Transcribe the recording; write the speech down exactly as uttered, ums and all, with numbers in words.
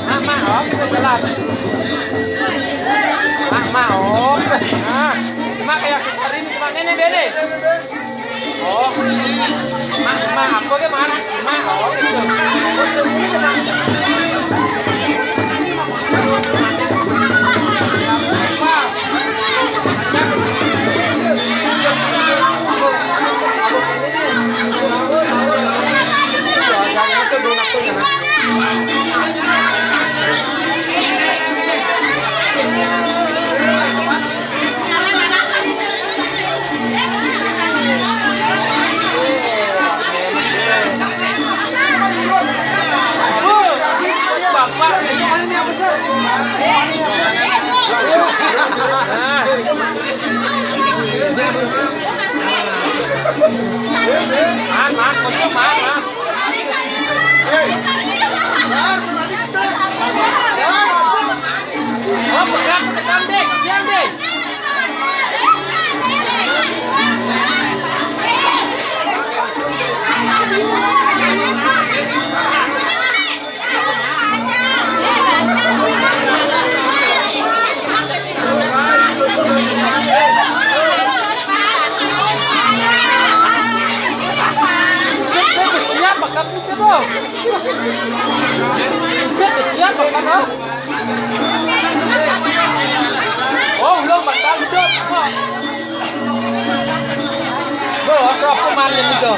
Mak, mak, oh, kita jalan. Mak, mak, oh. Nah, mak kayak hari ini cuma nenek bene. Oh, mak, mak, apa ke mak? Mak, oh, gitu. Siapa kamu itu, Bang? Siapa kamu? Oh, ulun batal hidup. Bo, aku apa malam itu?